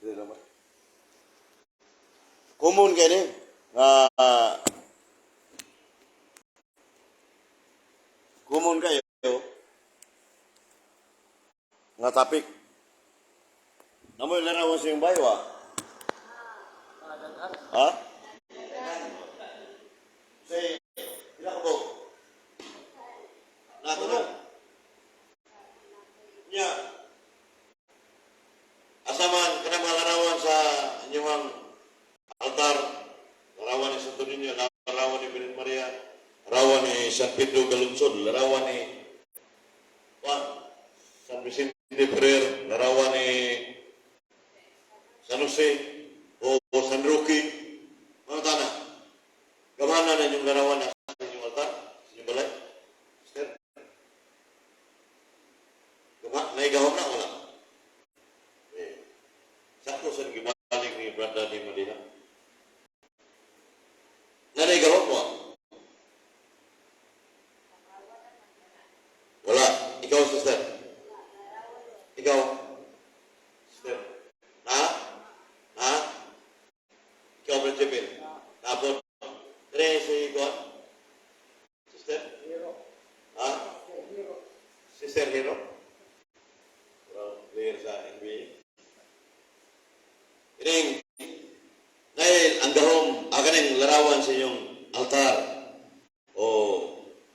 Dili naman. Common kay ni nga common kayo nga topic. Namoy larawan sa iyong bayo ah. Ha? Say, pila ka po? Nato na. Nya. Asa man kanang mga larawan sa inyong altar, larawan ni Santo Niño, larawan ni Virgen Maria, larawan ni San Pedro Galunsod, larawan ni Juan, San Vicente Ferrer, larawan ni San Jose o San Roque, mga tana. Gamana na inyong larawan na sa inyong altar, sa inyong balay. Sister. Gama, naigahom na wala? Eh, sakto sa gibalik ni Brother ni Madina. Na naigahom mo? Wala. Ikaw, sister. Ikaw. Sister. Na? Na? Ikaw, Brother Jepil. Tapos, Tre, si Juan. Sister? Ha? Sister Hero? Well, player sa NBA. Kining, dahil ang gahom, ang kaning larawan sa inyong altar, o,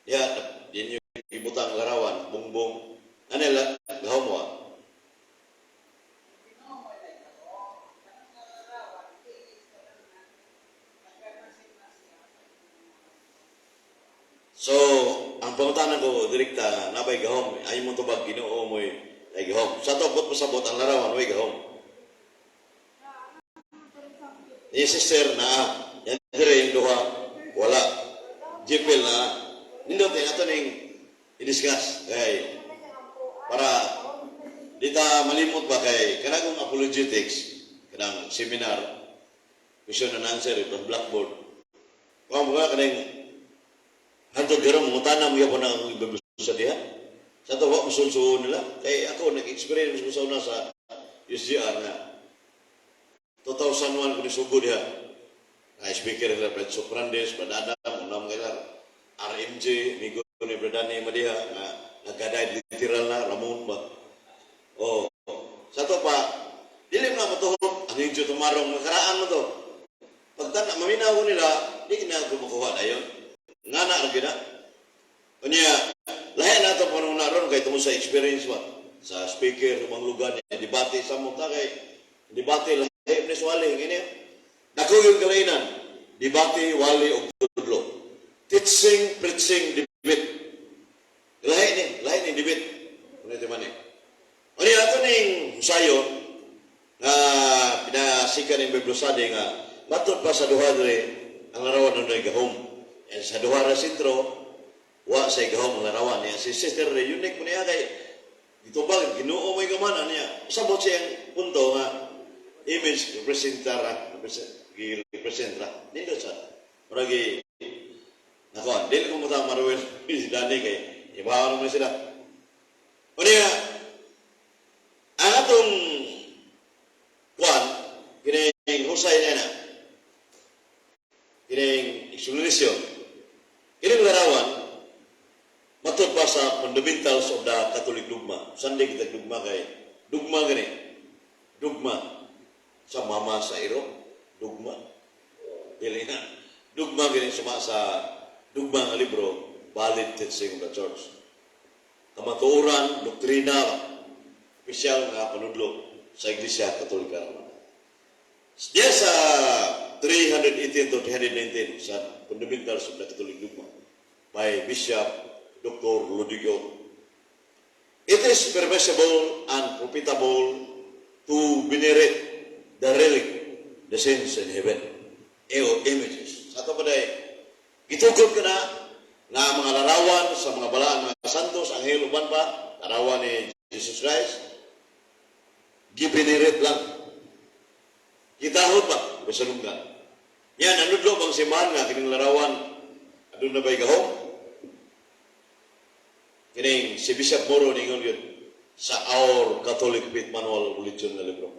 ya, din yung ibutang larawan, bungbong, ano la, gahom mo ah? So, ang pangutanan ko, direkta, nabay gahom, ay mo tubag, Ginoo mo'y ay gahom. Sa to, pasabot ang larawan, way gahom. Ni sister na, yan dire yung duha, wala. Jipil na, nindot eh, ato ning i-discuss kay para di ta malimot ba kay kanang apologetics, kanang seminar, question and answer, ito blackboard. Kung mga kanang hantod karon mangutana mo gyapon ang sa diha. Sa to wa mosulsuon nila. Kay ako nag-experience ko sa una sa USGR na 2001 ko nisugod diha. Na speaker nila Brad Soprandes, Brad Adam, unang mga RMJ, migo ni Brad Danny Madiha nga nagaday literal na Ramon ba. Oh, sa to pa dili mo na matuhok ano yung tumarong makaraan mo to. Pagtana maminaw ko nila, di na ako makuha dayon. Nga na ra gyud na. Unya, lahi na ito panong naron kay tungod sa experience ba sa speaker sa mga lugar niya debate sa mo ta kay debate lahi ni wali ngini. Dako yung kalainan. Debate, wali og tudlo. Teaching, preaching, debate. Lahi ni debate. Ano ito man eh. Unya ato ning sayo nga pinasika ning Biblosade nga matod pa sa duha diri ang larawan dunay gahom. Eh, sa duha ra sentro wa sa gahom ang larawan niya. Si Sister Ray, unique mo niya kay gitubag Ginoo mo'y gamana niya. Sabot siyang punto nga image representara represent ra. Nindot sa murag nako, dili ko mutang Maruel si Danny kay ibahan mo sila. Unya, ang atong kuan kining husay na na kining explanation kining larawan matod pa sa fundamentals of the Catholic dogma. Sunday kita dogma kay dogma gani dogma sa mama sa iro dogma dili na dogma gani suma sa dogma nga libro, Valid Teaching of the Church, kamatuoran, doktrina, opisyal nga panudlo sa Iglesia Katolika Romana. Diya sa 318 to 319 sa Fundamentals of the Catholic Dogma by Bishop Dr. Lodigo. It is permissible and profitable to venerate the relic, the saints in heaven, eo images. Sa ito pa day, gitukod ka na na mga larawan sa mga balaan mga santos, anghel uban pa, larawan ni Jesus Christ, givenerate lang. Gitahod ba? Basalunggan. Yan, nanudlo bang simbahan nga kining larawan, aduna ba'y gahom? Kining si Bishop Moro ningon yun sa Our Catholic Faith Manual of Religion nga libro.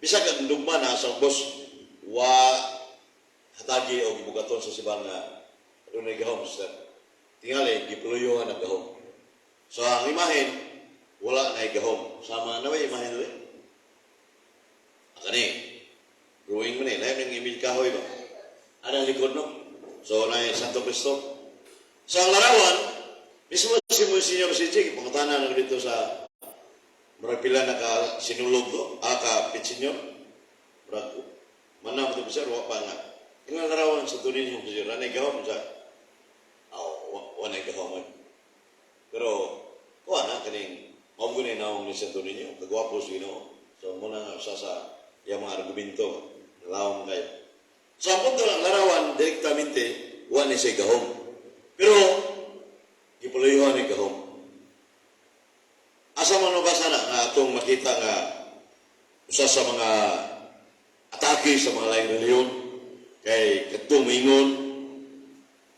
Bisag ang dugma na sa boss wa hatagi og gibugaton sa simbahan nga adunay gahom sa tingali gipuluyuhan ang gahom. So ang imahen wala na gahom. Sama na ba imahen dili? Kani drawing man eh, lain ng image kahoy ba? Ana likod, no? So na Santo Cristo. Sa ang larawan, mismo si Monsignor CJ, pangutana na dito sa murag pila na ka sinulog do, ah, ka pitsinyor. Murag manam to sir, wa pa nga. Nga larawan sa tunin mo sir, anay gahom sa aw, wa nay gahom. Pero kuha na kaning mao gud naong ni Santo Niño, kagwapo sa Ginoo. So muna nga usa sa iyang mga argumento, lawom kayo. So ang punto ng larawan direktamente wa ni siya gahom. Pero gipuluyuhan ni gahom. Asa man mabasa na nga atong makita nga usa sa mga atake sa mga laing relihiyon kay kadtong moingon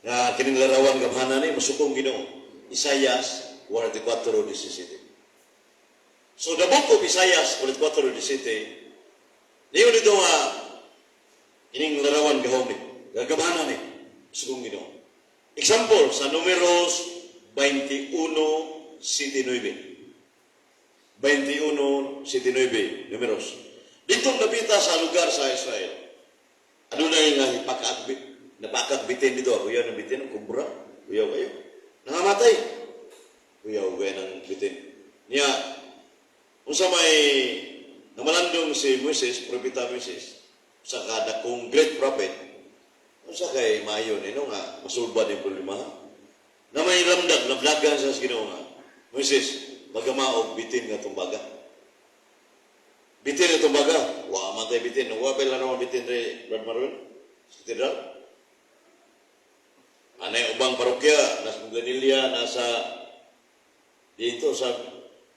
nga kining larawan gamhanan ni masukong Ginoo? Isaias 44:17. So the book of Isaiah 44:17 niyo dito nga ining larawan gahom ni, gagamhanan ni, masukong Ginoo. Example sa Numeros 21:7-9. 21:7-9, Numeros. Dito napita sa lugar sa Israel. Adunay nga ipakaagbi, napakagbitin dito. Kuya ng bitin, ang kubra. Kuya kayo. Nangamatay. Kuya, kuya ng bitin. Niya, unsa may namalandong si Moises, propeta Moises, sa kadakong great prophet, unsa kay maayo nino nga masulbad yung problema? Na may lamdag, nablagan sa Ginoo nga, "Moises, magama og bitin nga tumbaga." Bitin nga tumbaga, wa man tay bitin. Wa ba larawan bitin re, Brad Marwin? Sa katedral? Anay ubang parokya, nasa Manila, nasa dito sa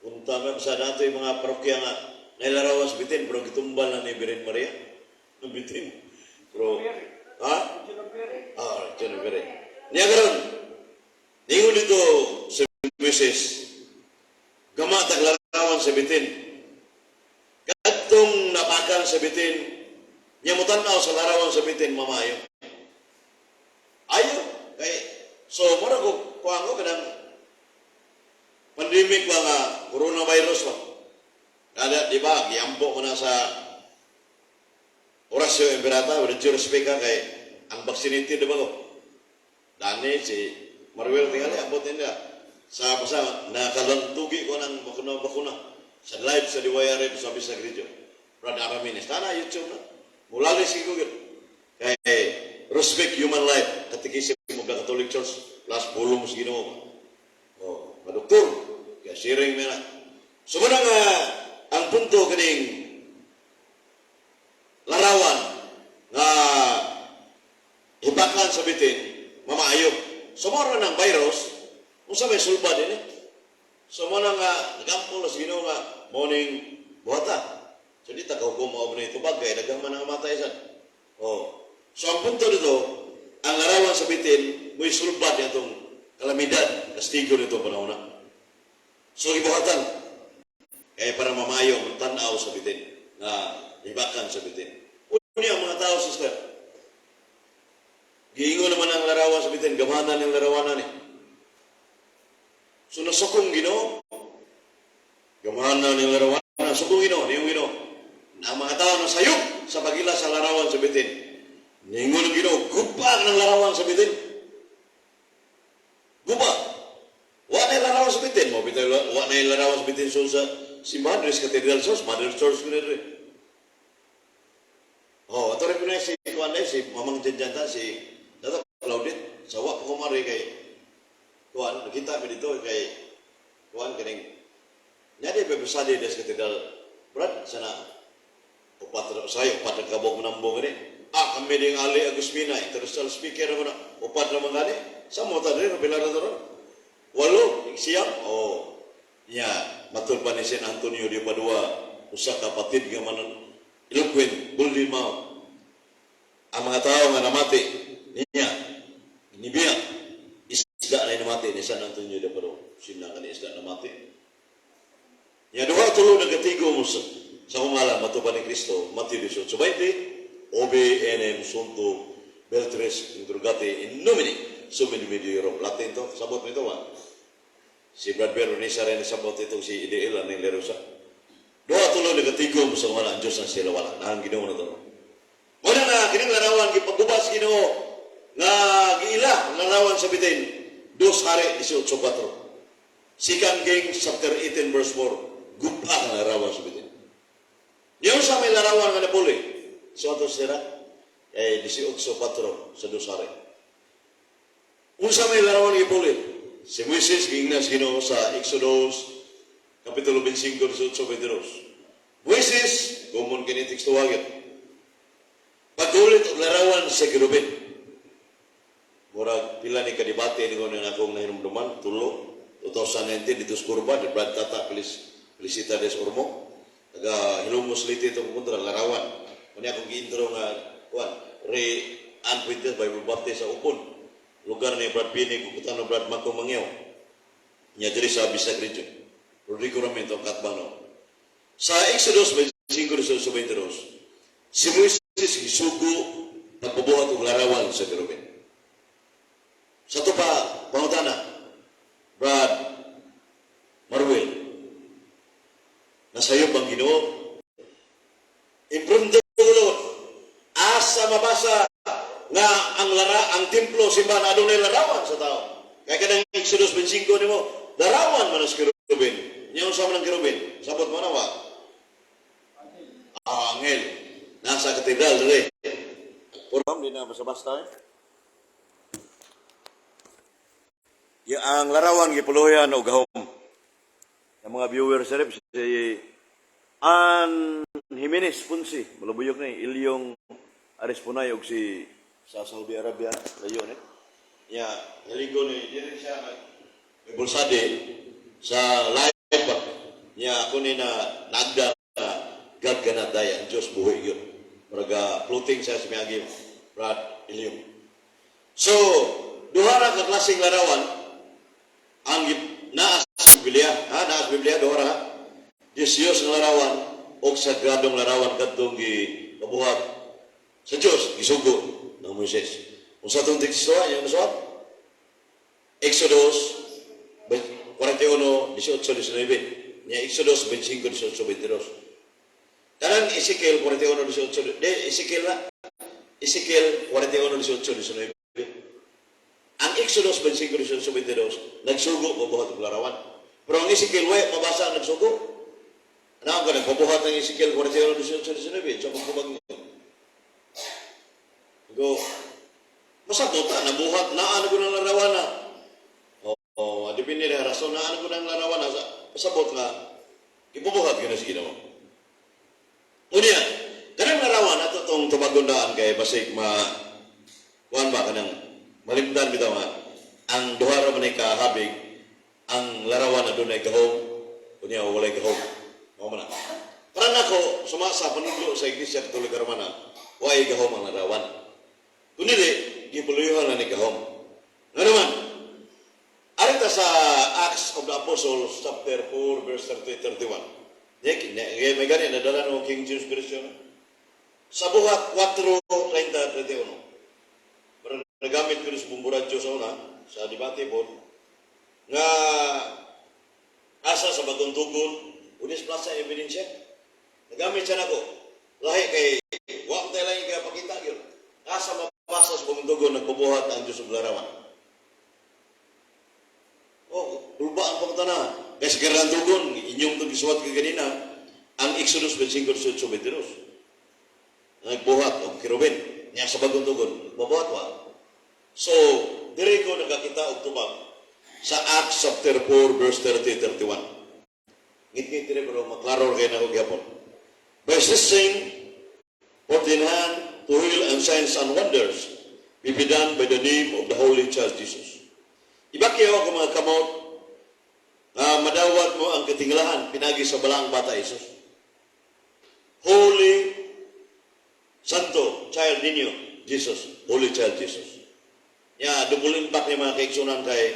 punta sa nato yung mga parokya nga nailarawan sa bitin pero gitumbal na ni Birhen Maria ng bitin. Pero ha? Ah, John Pere. Niya karon. Ningon dito sa Moises, gama taglarawan sa bitin. Kadtong napakan sa bitin, niya mo tan-aw sa larawan sa bitin, mamayo. Ayo, kay so mura ko kuan ko kanang pandemic ba nga coronavirus ba. Kada di ba giampo ko na sa Oratio Imperata with due respect ka kay ang vaccinated di ba ko. Dani si Maruel tingali ambot nila sa basta nakalantugi ko ng bakuna bakuna sa live sa DYRM sa Bisag Radio. Brad Aramines. Tana YouTube na. Mula si Google. Kay respect human life. Catechism of the Catholic Church plus pulong sa Ginoo. Oh, madoktor. Kaya sharing mo na. So muna nga ang punto kaning larawan nga hibakan sa bitin, mamaayo. So mao ng virus, unsa may sulbad din eh. So mo na nga nagampol sa Ginoo nga morning buhata. So di ta kahukom mao ni tubag kay daghang man ang matay sad. Oh. So ang punto dito, ang larawan sa bitin mo'y sulbad nitong kalamidad, kastigo nito panahon na. So gibuhatan kay para mamayo ang tan-aw sa bitin nga hibakan sa bitin. Unya ang mga tao, sister. Giingon naman ang larawan sa bitin, gamhanan ng larawanan ni. So nasukong Ginoo. Gamhanan ng larawanan, sukong Ginoo, niyong Ginoo. Ang mga tao na sayop sa pagila sa larawan sa bitin. Ningon ang Ginoo, guba ng larawan sa bitin. Guba. Wa na larawan sa bitin. Mo bitaw wa na larawan sa bitin so sa simbahan diri sa Cathedral Church, Mother Church ko diri. Oh, ato rin ko na si kuan si Mamang Janjanta, si Dato Claudette. Sa wa pa ko mari kay kuan nakita mi dito kay kuan kaning nya di bebesadi des Cathedral. Brad, sana upat na sayo, upat na kabog manambong gani. Ah, kami ding Ali Agusmina, international speaker ako na, upat na mga gani. Sa mo ta diri, pila na to ron? Walo, siyam. Oh, nya matul pa ni San Antonio di Padua, usa ka patid nga man eloquent, golden mouth. Ang mga tao nga namati niya, nibiya, isda na namati ni San Antonio de Padua. Sina ka ni isda namati. Nya duha tulo nagatigo mo sa Sa akong ngalan, matubang ni Kristo, Mateo 18:20, Obi enim sunto beltres interrogate in nomine summi Domini Deorum. Latin to, sabot mo ito ba? Si Brad Veronesa rin sabot itong si IDL, aning Lerosa. Duha tulo nagatigom sa ngalan ang Diyos ang sila wala. Nahang Ginoo na to. Muna nga, kining larawan, gipagubas Ginoo, nga giila, ang larawan sa bitin, Dos Hari 18.4. Second Kings chapter 18 verse 4, guba ang larawan sa bitin. Yung sa may larawan nga napuli, so ato sira, eh, 18.4 sa Dos Hari. Unsa may larawan nga gipuli? Si Moises giingnan sa Ginoo sa Exodus Kapitulo 25, 18, 22. Moises, common kini teksto gyud. Paggulit og larawan sa kerubin. Murag pila ni kadebate ni ko na akong nahinumduman, tulo. 2019 dito sa Kurba, di Brad Tata Felicita des Ormo. Taga Hilongos Leyte ito kontra larawan. Kanya akong gi-intro nga kuan, Ray Ann Fuentes Bible Baptist sa Upon. Lugar ni Brad Pini, Kukutano Brad Mako Mangyaw. Nya diri sa Bisag Region. Rodrigo Ramento, Katbano. Sa Exodus 25, 22, si Moises gisugo pagbubuhat og larawan sa kerubin. Sa to pa, pangutana, Brad Marwil, nasayop ang Ginoo. Impromptu gulod. Asa mabasa nga ang templo simbahan adunay larawan sa tao? Kaya kanang Exodus 25 nimo, larawan man sa kerubin. Nya unsa man ang kerubin? Sabot mo na wa? Ah, anghel. Nasa katedral dire. Puro di na basta-basta eh. Ya, ang larawan gipuluyan og gahom. Ang mga viewers sa rep, si Ann Jimenez Ponce, malubuyok ni Ilyong Aris Punay og si sa Saudi Arabia, layo ni. Ya, naligo ni diri siya may bulsade sa live ba. Ya, ako ni na nagda na God cannot die, ang Diyos buhi yun. Muraga floating siya sa miyagi, Brad Ilyong. So, duha ra ka klaseng larawan ang naa sa Biblia, ha, naa sa Biblia duha ra. Diyos nga larawan o sagradong larawan kadtong gipabuhat sa Diyos, gisugo ng Moises. Unsa tong teksto yang nasuwat? Exodus 41, 18, 19. Nya Exodus 25, 18, 22. Kanang Ezekiel 41, 18, de, Ezekiel na. Ezekiel 41, 18, 19. Ang Exodus 25, 18, 22, nagsugo pabuhat og larawan. Pero ang Ezekiel, way mabasa ang nagsugo. Ano ang nagpabuhat ng Ezekiel 41, 18, 19? Sa pagkubag niyo. Go, masabot na, nabuhat, naan ko ng larawan na. Oh, depende na rason, naan ko ng larawan na, masabot nga, ibubuhat ka na sa Ginoo. Unya, kanang larawan, ato tong tubagon daan kay basig ma, kuan ba, kanang malimtan bitaw nga, ang duha ra man ay kahabig, ang larawan na dunay gahom, unya walay gahom. Mao man na. Para nako, sumasa panudlo sa Iglesia Katolika Romana, way gahom ang larawan. Kung dili, gipuluyuhan na ni gahom. Nga naman, arita sa Acts of the Apostles, chapter 4, verse 30, 31. May gani, nadala ng King James Version. Sa Buhat 4, 30, 31. Pero nagamit ko sa Bumburadyo sa una, sa debate po, nga asa sa Bagong Tugon, unis plaza ebidensya. Nagamit siya nako. Lahi kay wa man tayo lang kaya pakita yun. Asa mabasa sa Bagong Tugon nagbubuhat ang Diyos og larawan? Oh, kulba ang pangutana. Kaya sa Garang Tugon, inyong itong gisuwat kaganina, ang Exodus 25, 18, 22. Nagbuhat og kerubin. Niya sa Bagong Tugon, nagbubuhat wa. So, dire ko nakakita og tubag sa Acts chapter 4 verse 30 31. Ngit-ngit dire pero maklaro kay nako gyapon. By ceasing for thine hand to heal and signs and wonders be done by the name of the Holy Child Jesus. Ibakyaw ako mga kamot nga madawat mo ang katingalahan pinagi sa balaang bata Jesus. Holy Santo Child ninyo, Jesus, Holy Child Jesus. Ya, double impact ni mga kaigsunan kay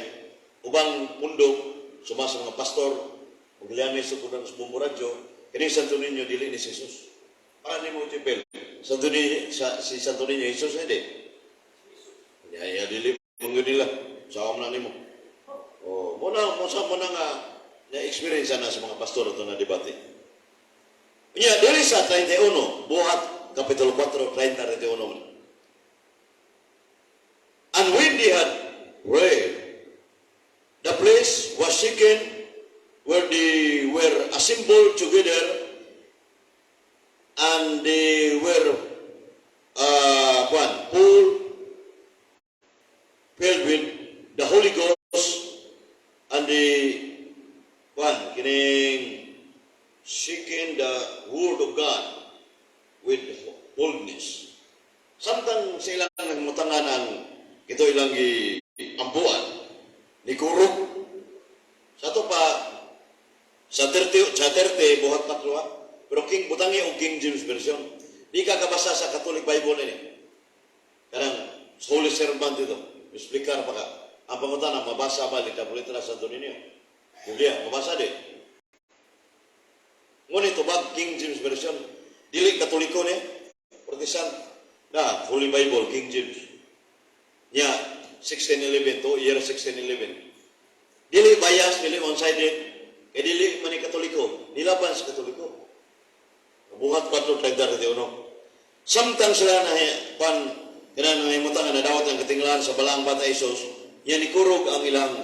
ubang pundok, suma sa mga pastor, ug lianis sa kunan sa Bumbo Radyo, Kining Santo Niño, dili ni si Jesus. Para nimo, Jepel. Santo Niño, si Santo Niño Jesus hindi. Ya, ya dili man nila. Sa na nimo. Oh, mo na mo sa mo na nga na experience na sa mga pastor ito na debate. Nya, dili sa 31, Buhat Kapitulo 4, 30, 31. And when they had prayed, the place was shaken where they were assembled together, and they were kwan, full, filled with the Holy Ghost, and the kwan, kining seeking the word of God with boldness. Samtang sa ilang nagmutangan ang ito ilang giampuan, ni kurog. Sa to pa, sa 30, sa 30 buhat 4 ha? Pero King butangi og King James Version. Di ka kabasa sa Catholic Bible ini. Kanang Holy Servant ito. Explicar pa ka. Ang pangutana, mabasa ba litra sa Santo Niño? Biblia, mabasa di. Ngunit tubag King James Version. Dili Katoliko ni, Protestant. Na, Holy Bible, King James. Nya, 1611 to, year 1611. Dili bias, dili one-sided, kay dili man ni Katoliko, nilaban sa Katoliko. Buhat 4, 31. Samtang sila na pan kanang nahimutangan na dawat ang katinglan sa balaang bata Isos, yan ikurog ang ilang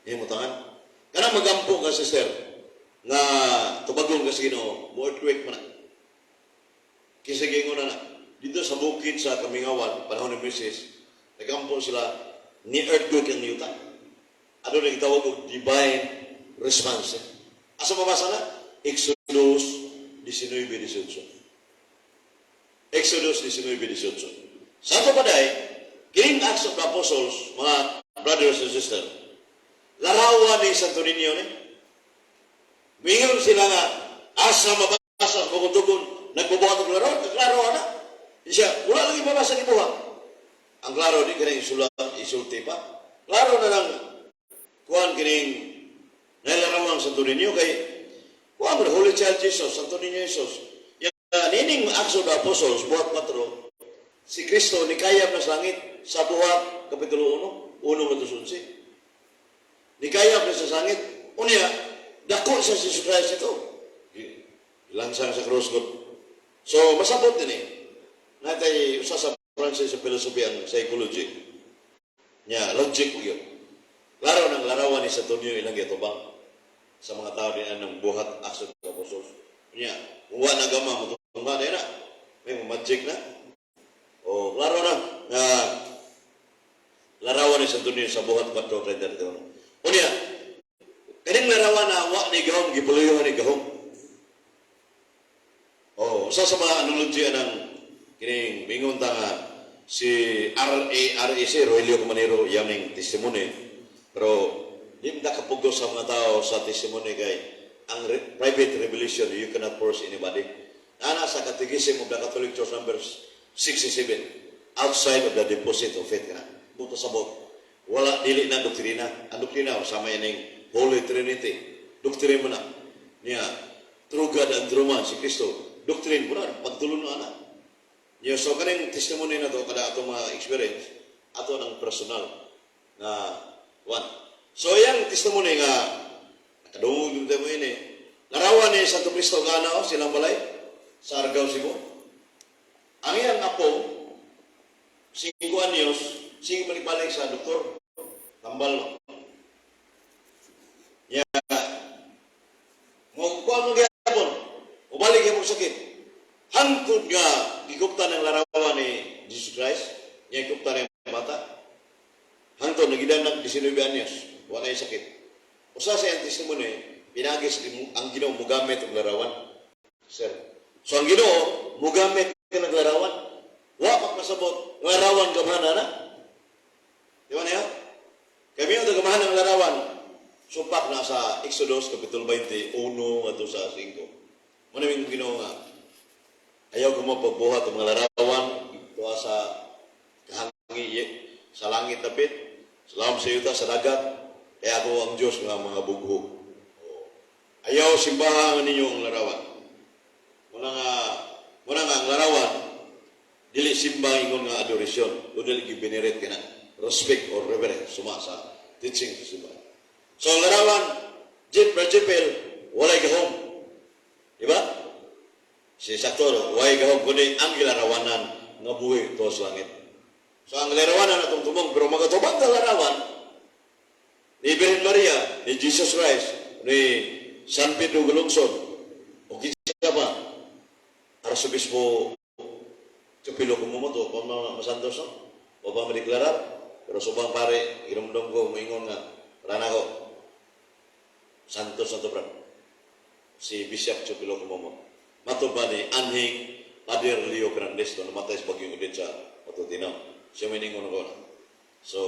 himutangan. Kanang magampo ka, sister, nga tubagon ka sa Ginoo, mo earthquake man na. Kinsa na na. Dito sa bukid sa Kamingawan, panahon ni Moises, nagampo sila ni earthquake ang yuta. Ano na gitawag og divine response? Asa mabasa na? Exodus 19:18. Exodus 19:18. Sa ato paday, kining Acts of the Apostles, mga brothers and sisters, larawan ni Santo Niño ni. Mingon sila nga, asa mabasa sa bukod-tugon, nagbubuhat og larawan, klaro na. Siya, wala lagi mabasa ni buhat. Ang klaro, di ka na isula, isulti pa. Klaro na lang, kuan kining nailarawang Santo Niño kay kuan mo Holy Child Jesus, Santo Niño Jesus. Ya, nining Acts of the Apostles, buhat 4, si Kristo ni kayab na sa langit sa Buhat Kapitulo 1, 1 ngadto sa 11. Nikayab na sa langit. Unya, dako sa Jesus Christ ito. Lansang sa cross God. So, masabot din eh. Natay usa sa Francis sa philosophy ang psychology. Nya, logic mo yun. Klaro ng larawan ni Santo Niño ilang gitubang sa mga tao din anong buhat Acts of the Apostles. Nya, kung wa na gama mo tungha na, may magic na. O, klaro na nga larawan ni Santo Niño sa Buhat 4:31. Unya, kaning larawan na wa ni gahom, gipuluyuhan ni gahom. Oh, usa sa mga analogy anang kining mingon ta nga si R.A.R.A.C. Rogelio Camanero yaning testimony, pero di mo kapugos sa mga tao sa testimony kay ang private revelation, you cannot force anybody. Ana sa Catechism of the Catholic Church number 67, outside of the deposit of faith kana buto sabot, wala, dili na doktrina. Ang doktrina sama ining Holy Trinity, doktrina mo na niya, true God and true man si Kristo, doctrine mo na pagtulon na ana niya. So kaning testimony na to, kada ato mga experience ato ng personal na one. So yang testimony nga nakadungog yung mo ini, larawan ni Santo Cristo nga na silang balay sa Argao, Cebu. Ang iyang apo, 5 anyos, sige balik-balik sa doktor, tambal. Ya, mo kuha mo gyapon, ubalik yung sakit. Hangtod nga gigupta ng larawan ni Jesus Christ, niya gupta ng bata. Hangtod nagidaan nag 19 anyos, wala yung sakit. Usa sa iyang testimony, pinagis ang Ginoo mugamit og larawan. Sir. So ang Ginoo mugamit ka ng larawan. Wa pa kasabot, larawan gamhana na. Di ba niya? Kami ang gamahan ng larawan. Supak na sa Exodus Kapitulo 20, 1 ngadto sa 5. Muna yung Ginoo nga, ayaw ko mo pagbuhat ang mga larawan tuwa sa kahangi sa langit dapit, sa lawom sa yuta, sa dagat, kaya ako ang Diyos nga mga bugho. Ayaw simbahan ninyo ang larawan. gisimba ingon nga adoration, kundi gi-venerate kana, respect or reverence suma sa teaching sa simbahan. So ang larawan, Jeep Rajipel, walay gahom. Di ba? Si sakto, walay gahom, kundi ang gilarawanan nga buhi to sa langit. So ang larawanan atong tumong, pero magatubang ka larawan, ni Virgin Maria, ni Jesus Christ, ni San Pedro Galungson, o kinsa pa, Arsobispo Teofilo Kumamoto, pa masantos, no? O pa madeklarar, pero subang pare, hinumdum ko, moingon nga, para ko, santos na to, brad. Si Bishop Teofilo Kumamoto. Mato pa ni Anhing Pader Leo Fernandez, no, namatay sa Bagyong Odette sa Matutinao. Siya may ningon ko na. So,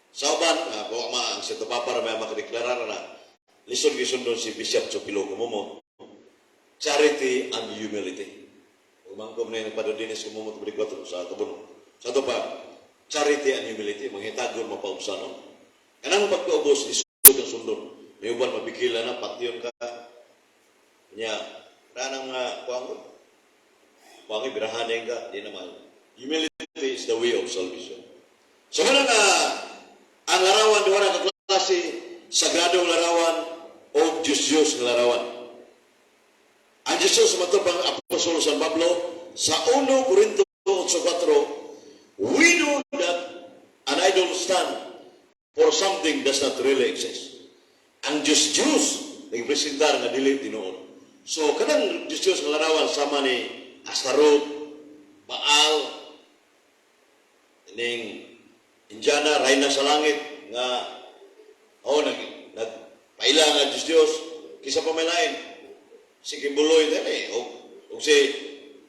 sa uban, kung ma, ang Santo Papa ra may makadeklarar na, lisod gisundon si Bishop Teofilo Kumamoto, charity and humility. Umangkob na yung Padre Dennis Kumamoto Brigwato sa Tabuno. Sa ito pa, charity and humility, manghitagon mapaubsa, no? Kanang pagkaubos, lisod ang sundon. May uban mabikila na, patyon ka. Nya, ranang nga, kuang ko. Kuang birahanin ka, di naman. Humility is the way of salvation. So, muna nga, ang larawan, duha na kaklase, sagradong larawan o Diyos-Diyos nga larawan. Ang Jesus matubang Apostol San Pablo sa 1 Corinto 8:4, "We know that an idol stand for something does not really exist." Ang Diyos Diyos nagpresentar nga dili tinuod. So kanang Diyos Diyos nga larawan sama ni Astaroth, Baal, ning Indiana, Reyna sa langit nga oh nag nagpaila nga Diyos Diyos kisa pa may lain si Quiboloy din eh o si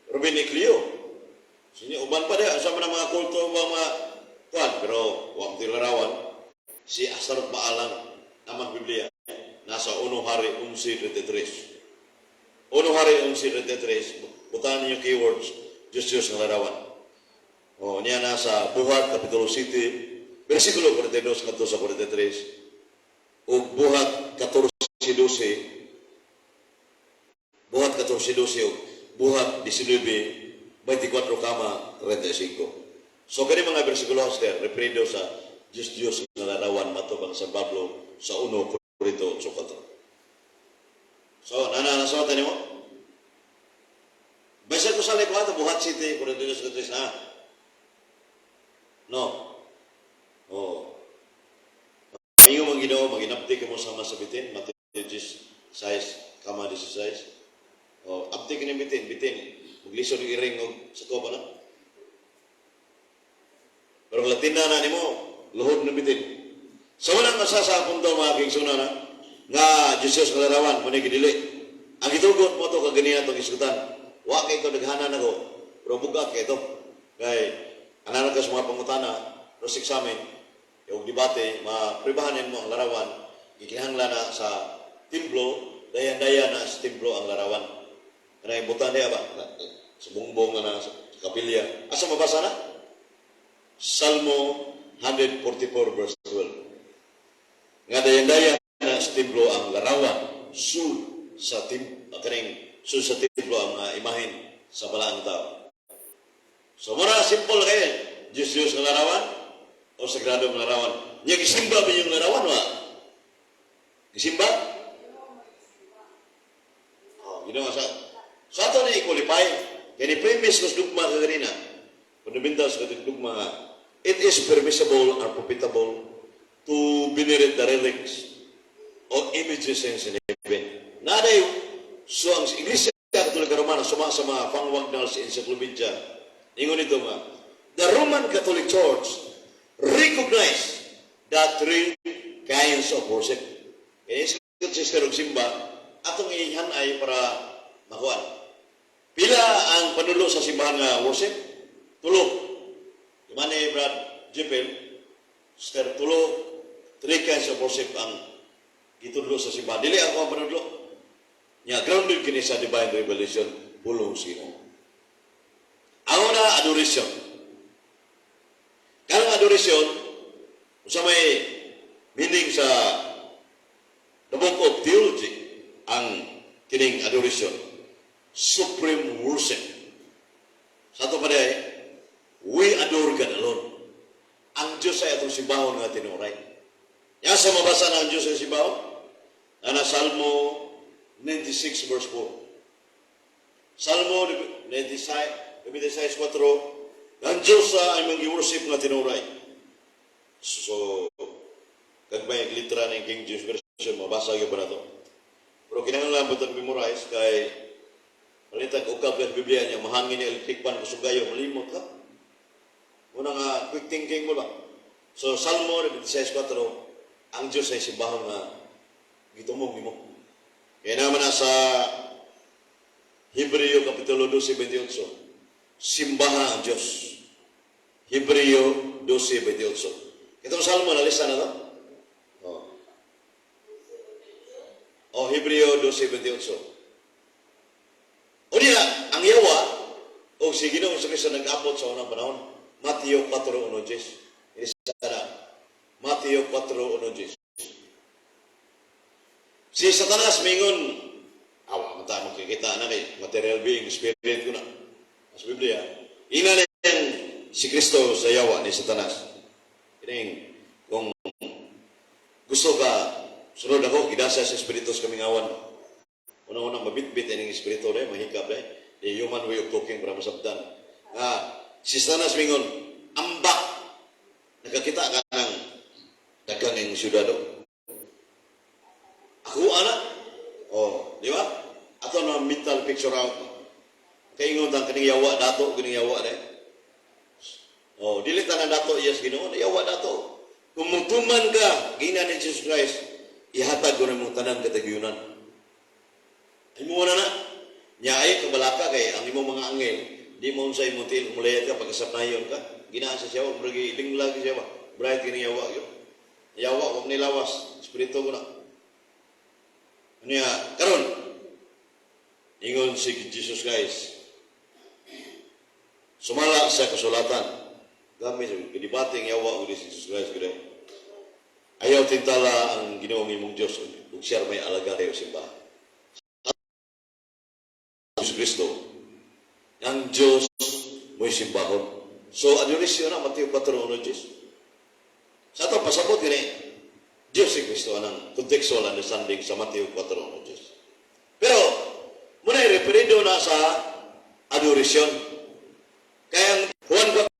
Ruben Ecleo. Sige, uban pa diha sa mga mga kulto mga kuan, pero wa mo larawan si Astaroth Baalang namang Biblia nasa 1 Hari 11:33. 1 Hari 11:33, butahan ninyo keywords Diyos Diyos nga larawan. O niya nasa Buhat Kapitulo 7 versikulo 42 ngadto sa 43 ug Buhat 14:12, Buhat 14:12 ug Buhat 19:24 kama 35. So kani mga bersikulo sister referido sa Diyos Diyos nga larawan matubang San Pablo sa 1 Corinto 8:4. So nana nasa nimo? Basta ko sa likod, Buhat 7, 42, 43 na. No. Oh. Ang mga Ginoo, maginabti ka mo sama sa bitin, Mateo 6, kama 16. Oh, abti ka ni bitin, bitin. Maglisod yung iring og sa kopa na. Pero Latina na nimo, luhod na bitin. Sa walang masasa punto mga kingsuna na, nga Jesus nga larawan, mo ni gidili. Ang gitugot mo to kaganina itong isgutan. Wa kay ito naghanan ako, pero bugat kay ito. Kay, anak ka sa mga pangutana, cross examine, yung debate, mapribahanin mo ang larawan, gikinahanglan na sa templo, dayan-dayan na sa templo ang larawan. Kanang butan niya ba? Sa bungbong na sa kapilya. Asa mabasa na? Salmo 144 verse 12. Nga dayan-dayan na sa templo ang larawan, sul sa tim kaning sul sa templo ang mga imahen sa balaang tao. So mura simple kay Diyos Diyos nga larawan o sagrado nga larawan. Nya gisimba ba yung larawan wa? Gisimba? Oh, ginawa sa ato ni i-qualify. Kaya ni premise sa dugma ka ganina. Fundamentals sa dugma nga, it is permissible and profitable to venerate the relics or images in heaven. Naday, so ang Iglesia Katolika Romana suma sa mga Van Wagnall's Encyclopedia. Ingon ito nga, the Roman Catholic Church recognize the three kinds of worship. Kaya sister og simba, atong ihanay para makuan. Pila ang panulo sa simbahan nga worship? Tulo. Di man ni Brad Jipel, sister, tulo, three kinds of worship ang gitudlo sa simbahan. Dili ako ang panudlo. Nya grounded kini sa divine revelation, pulong sa Ginoo. Ang una, adoration. Kanang adoration, sa may meaning sa the Book of Theology, ang kining adoration, supreme worship. Sa ato pa diay, we adore God alone. Ang Diyos ay atong simbahon nga tinuray. Ya sa mabasa na ang Diyos ay simbahon? Ana Salmo 96 verse 4. Salmo 96, 96:4, ang Diyos ay mang worship nga tinuray. So, kag may litra ng King James Version, mabasa gyud ba na to? Pero kinahanglan ba itong memorize kay palitag ukab ka sa Biblia niya, mahangin ni electric fan, kusog kayo, malimot ka. Una nga, quick thinking mo ba? So, Salmo 96:4, ang Diyos ay simbahon nga gitumong nimo. Kaya naman na sa Hebreo Kapitulo 12:28, simbaha ang Diyos. Hebreo 12:28. Itong Salmo, nalista na to? Oh. Oh, Hebreo 12:28. O niya, ang yawa, o si Ginoong Kristo nag-abot sa unang panahon, Mateo 4:1. Isa na. Mateo 4:1. Si Satanas mingon, awa, man ta magkikita na kay material being, spirit ko na. Sa Biblia, ina na yung si Kristo sa yawa ni Satanas. Kining, kung gusto ka, sunod ako, gidasa sa Espiritu sa kamingawan. Una-unang mabitbit ining Espiritu dahil, mahikap dahil. The human way of talking para masabtan. Nga, si Satanas mingon, ambak, nakakita ka ng daghang ing syudad. Ako, ana. Oh, di ba? Ato na mental picture out. Kay ingon tang kaning yawa dato, kaning yawa dahil. Oh, dili ta na dato yes Ginoo, yawa dato. Kung mutuman ka, gina ni Jesus Christ, ihatag ko nimo tanan kataguyunan. Imo na na. Nya ay kabalaka kay ang imong mga anghel, di mo sa imong tiil mulayat ka pagkasapnayon ka. Ginaan sa siya, murag linglag siya ba. Bright kini yawa gyud. Yawa wa nilawas, espiritu ko na. Niya, karon ingon si Jesus Christ, sumala sa kasulatan. Gamit sa gidibate ang yawa ug si Jesus Christ gud. Ayaw tintala ang Ginoong imong Dios ug siya may alaga o simbahan. Jesus Kristo, ang Diyos mo'y simbahon. So, adoration na, Mateo 4:1. Sa ato, pasabot gani, Diyos si Kristo anang contextual understanding sa Mateo 4:1. Pero, muna referido na sa adoration. Kaya ang Juan